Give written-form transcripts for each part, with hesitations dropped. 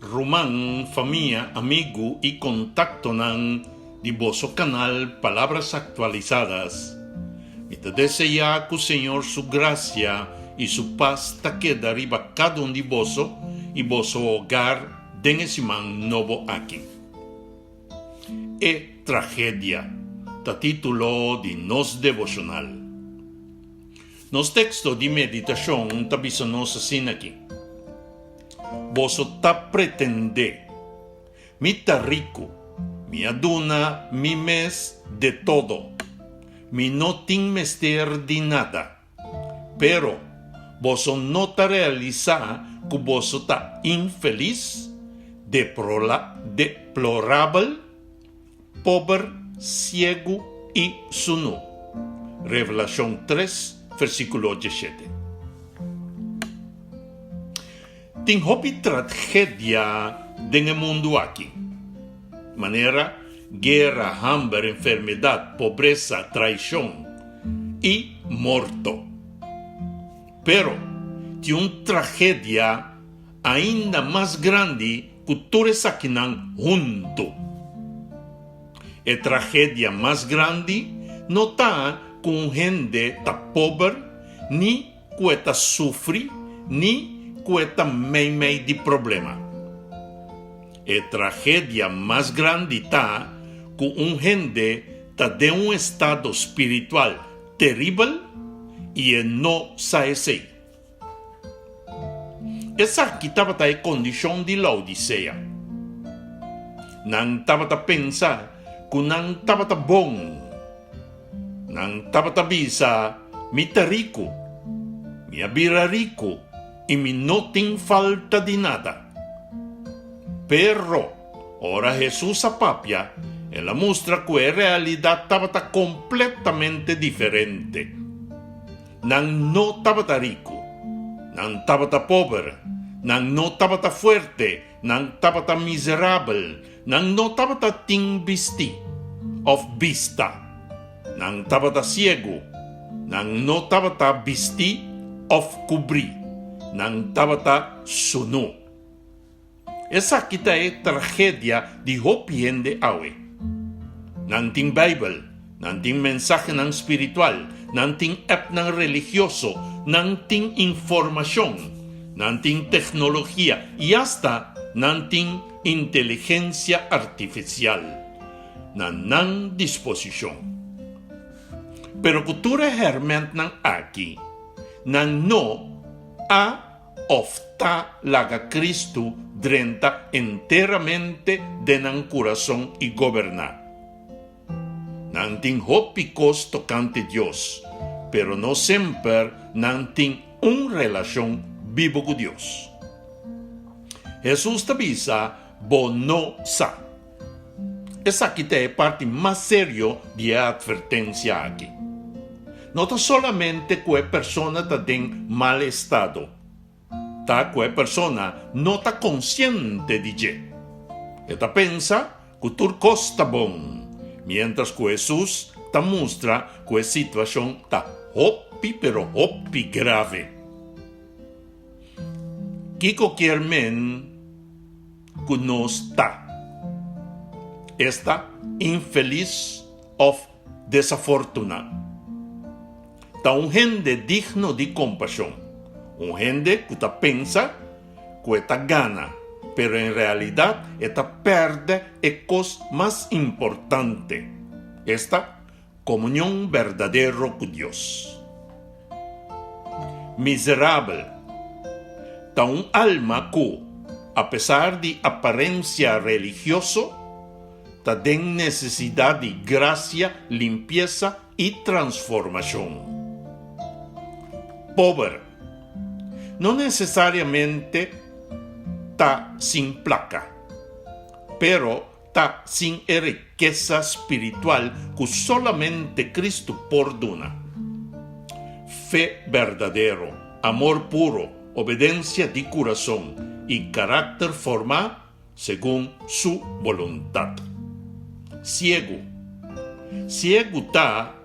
Ruman, famia, amigu i kontaktonan di boso kanal Palabras Actualizadas, mi ta deseá ku Señor su grasia i su pas ta keda riba kada un di boso i boso hogar den e siman nobo aki. E Tragedia ta título di nos devoshonal. Nos teksto di meditashon ta bisa nos asin'aki, Boso ta pretendé, Mi ta riku, mi a duna mi mes de todo, mi no tin mester di nada. Pero, boso no ta realisá ku boso ta infelis, deplorabel, Pober, siegu i sunú. Revelashon tres, versíkulo diesshete. Tin hopi tragedia den e mundu aki, manera guera, hamber, enfermedat, pobresa, traishon i morto. Pero tin un tragedia ainda mas grandi ku tur esakinan huntu. E tragedia mas grandi no ta ku un hende ta pober ni ku e ta sufri ni ku e ta meimei di problema. E tragedia mas grandi ta ku un hende ta den un estado spiritual teribel i e no sa esei. Esaki tabata e kondishon di Laodisea. Nan tabata pensa ku nan tabata bon. Nan tabata bisa, Mi ta riku. Mi a bira riku i mi no tin falta di nada. Pero, ora Hesus a papia, el a mustra ku e realidat tabata kompletamente diferente. Nan no tabata riku, nan tabata pober, nan no tabata fuerte, nan tabata miserabel, nan no tabata tin bistí òf bista, nan tabata siegu, nan no tabata bistí òf kubrí, nan tabata sunú. Esaki ta e tragedia di hopi hende awe. Nan tin Bijbel, nan tin mensahenan spiritual, nan tin appnan religioso, nan tin informashon, nan tin teknologia i asta nan tin inteligensia artifisial na nan disposishon. Pero ku tur e hèrmèntnan aki, nan no a Of ta laga Cristo drenta enteramente den nan curason i goberná. Nan tin hopi cos tocante Dios, pero no semper nan tin un relacion bibo cu Dios. Jesus ta bisa, Bo no sa. Esaki ta e parti mas serio di e atvertensia aki. No ta solamente ku e persona ta den mal estado, ta ku e persona no ta konsiente di dje. E ta pensa ku tur kos ta bon, miéntras ku Hesus ta mustra ku e situashon ta hopi pero hopi grave. Kiko kier men ku nos ta? Esta infelis òf desafortuná. Ta un hende digno di kompashon, un hende ku ta pensa ku e ta gana, pero en realidat e ta pèrdè e kos mas importante, esta, Komunion berdadero ku Dios. Miserabel ta un alma ku, apesar di aparensia religioso, ta den nesesidat di grasia, limpiesa i transformashon. Pober no nesesariamente ta sin plaka, pero Ta sin e rikesa spiritual ku solamente Kristu por duna. Fe berdadero, amor puro, obedensia di kurason i karakter formá segun Su boluntat. Siegu. Siegu ta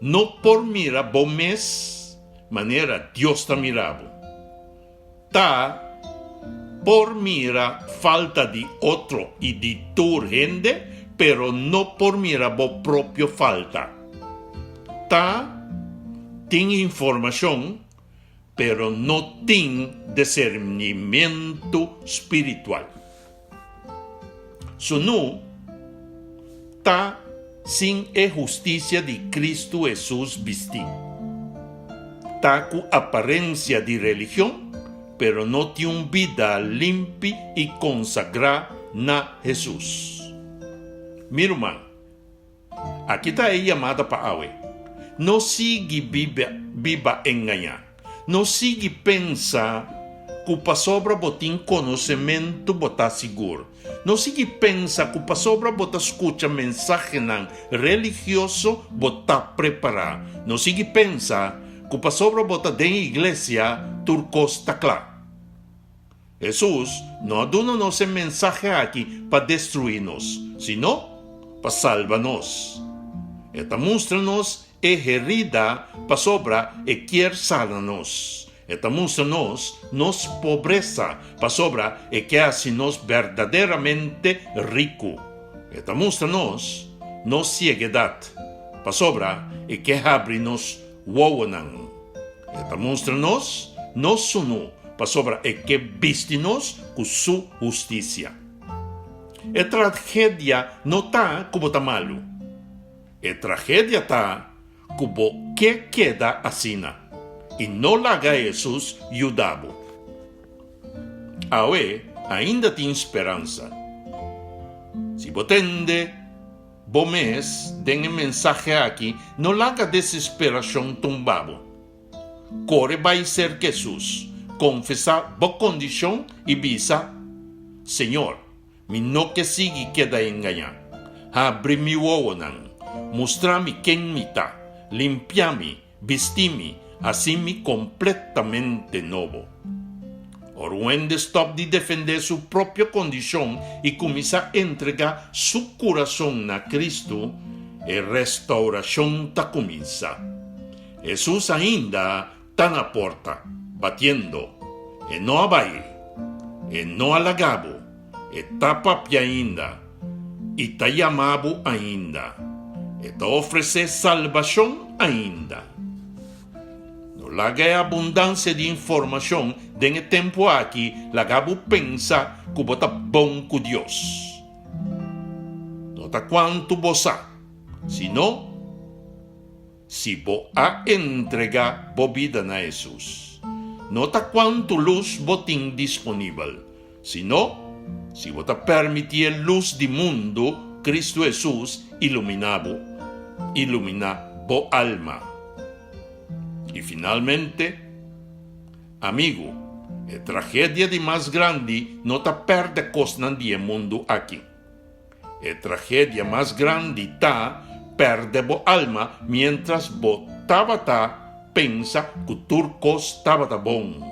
no por mira bo mes manera Dios ta mira bo. Ta. Por mira falta di otro i di tur hende, pero no por mira bo propio falta. Ta tin informashon, pero no tin desernimentu spiritual. Sunú ta sin e hustisia di Kristu Hesus bistí. Ta ku aparensia di religion, pero no tin un bida limpi i konsagrá na Hesus. Mi ruman, Aki ta e yamada pa awe. No sigui biba engañá. No sigui pensa ku pasobra bo tin konosementu bo ta sigur. No sigui pensa ku pasobra bo ta skucha mensahenan religioso bo ta prepará. No sigui pensa ku pasobra bo ta den iglesia tur kos ta kla. Hesus no a duna nos e mensahe aki pa destruí nos, sino pa salba nos. E ta mustra nos e herida pasobra e kier sana nos. E ta mustra nos nos pobresa pasobra e ke hasi nos berdaderamente riku. E ta mustra nos nos sieguedat pasobra e ke habri nos wowonan. E ta mustra nos nos sunú, pasobra e ke bisti nos ku su hustisia. E tragedia no ta ku bo ta malu. E tragedia ta ku bo ke keda asina i no laga Hesus yuda bo. Awe ainda tin speransa. Si bo tende Bo mes den e mensahe aki no laga desesperacion tumba bo. Core bai serca Hesus, confesa bo condicion y bisa, Señor, mi no ke sigui keda engaña. Habri mi wowonan, mustra mi ken mi ta, limpia mi, Bisti mi, hasi mi kompletamente nobo. Ora un hende stòp di defendé su propio kondishon i kuminsá entregá su kurason na Kristu, e restourashon ta kuminsá. Hesus ainda ta na porta, batiendo. E no a bai. E no a laga bo. E ta papia ainda i ta yama bo ainda. E ta ofresé salbashon ainda. No laga e abundansia di informashon den e tempu aki laga bo pensa ku bo ta bon ku Dios. No ta kuantu bo sa, sino Si bo a entregá bo bida na Hesus, no ta kuantu lus bo tin disponibel, sino si bo ta permití e lus di mundu, Kristu Hesus, iluminá bo, iluminá bo alma. I finalmente, amigu, e tragedia di mas grandi no ta pèrdè kosnan di e mundu aki. E tragedia mas grandi ta perde bo alma mientras bo tabata pensa cu tur cos tabata bon.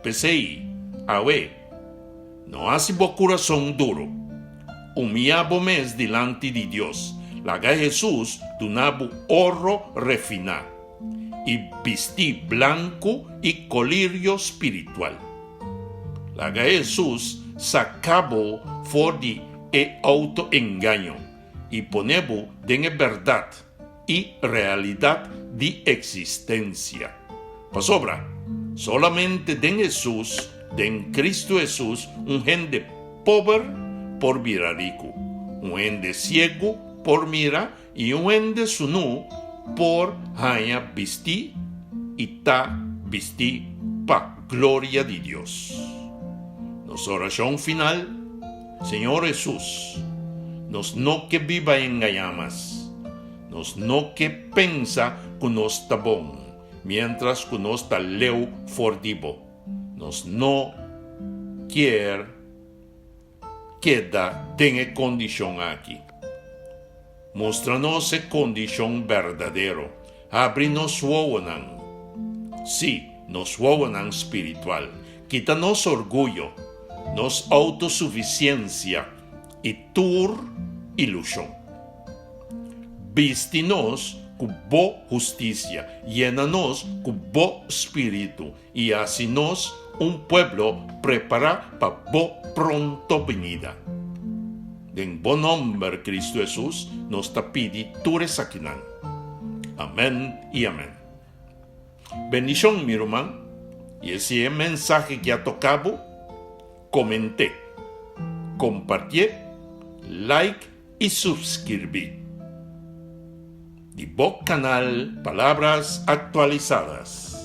P'esey, awe, no haci bo curason duro. Humia bo mes dilanti di Dios. Laga Hesus duna bo oro refina y bisti blanco y colirio spiritual. Laga Hesus saca bo for di e auto-engaño y pone bo den e berdad y realidad di existencia. Pasobra, solamente den Hesus, den Cristo Hesus, un hende pober por bira ricu, un hende ciego por mira y un hende sunú por haña bistí y ta bistí pa gloria di Dios. Nos oracion final, Señor Hesus, nos no ke biba engañá mas. Nos no ke pensa ku nos ta bon, mientras ku nos ta leu for di bo. Nos no kier keda den e kondishon aki. Mustra nos e kondishon berdadero. Habri nos wowonan, sí, nos wowonan spiritual. Kita nos orguyo, nos outosufisiensia i tur ilushon. Bisti nos ku bo hustisia, yena nos ku bo spiritu i hasi nos. un pueblo prepará pa Bo pronto binida. Den Bo nomber, Cristo Hesus, nos ta pidi tur esakinan. Amèn i amèn. Bendishon, mi ruman, i si e mensahe ki a toka bo, koment'é, kompartié, like i subskirbí di bo kanal Palabras Actualizadas.